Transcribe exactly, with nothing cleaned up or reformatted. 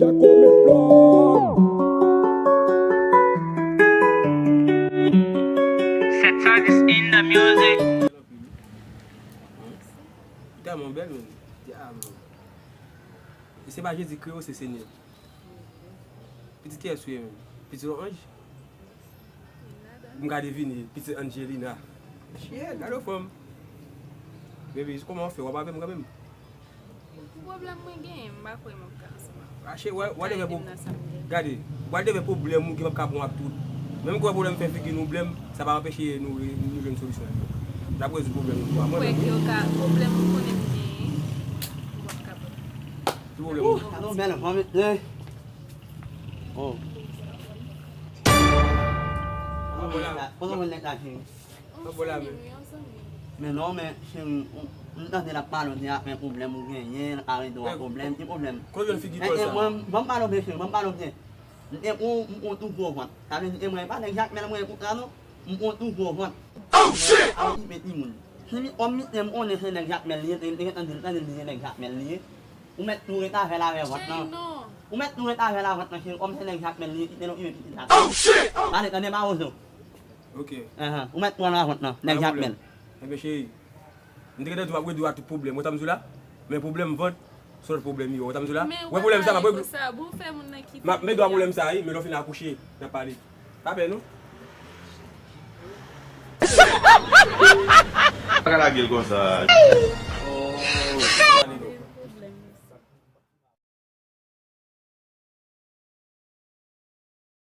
Set Sadis in the music. Tèlman bèl, men. Dyav. E se pa Jezi Kreyòl, se Senyè. Pitit kiyès ou ye menm? Pitit yon anj? M ka devine, pitit Angelina. Shit, gade yon fanm. Baby, kòman w fè? W ap avè m kanmenm? Ki pwoblèm mwen genyen? M pa kwè m ap ka ansanm avè w. Rache, wè, wè devè pou, gade, wè devè pwoblèm ou ki p ap ka pran ak tout. Menm kwè pwoblèm fè figi nou blèm, sa pa anpeche nou, nou jwenn solisyon. N ap rezoud pwoblèm nou. Ou kwè ke yo ka, pwoblèm ou konnen m genyen, ou p ap ka pran. Ki pwoblèm ou? Ou, sa nou bèl fanmi. Oh. Kote w konn nèg la, cheri? Anbo la men. Men non, men cheri, m, m tande l ap pale, w di afè pwoblèm ou genyen, l ka rete w a pwoblèm, ki pwoblèm? Kote w jwenn figi kòl sa? Mwen, ban m pale w byen, cheri, ban m pale w byen. M te pran w, m pran w tou gwo vant. Sa vle di, e mwen, e pa nèg Jakmèl mwen ye kounya non. M pran w tou gwo vant. Oh, shit! Aw, m met timoun. Si m, kòm m, m konnen se nèg Jakmèl li ye, m te gentan di l, tande l di se nèg Jakmèl li ye. Ou mèt tou ret avè l avè vant lan. Ou mèt tou ret avè l avè vant lan, cheri, kòm se nèg Jakmèl li ye, kite l okipe pitit la. Oh, shit! Pale, tande mawozo. Ok. Ahan, ou mèt pran lavant lan, nèg Jakmèl. Ebyen, cheri, m te gentan di w m ap rezoud ak tout pwoblèm. Wè sa m di w la? Men pwoblèm vant, se lòt pwoblèm yo. Wè sa m di w la? Wè pwoblèm sa, m ap rezoud. M ap met dwa pwoblèm sa, wi, men lè w fin akouche, n ap pale. Pa pè, non? Pa ka lage l konsa.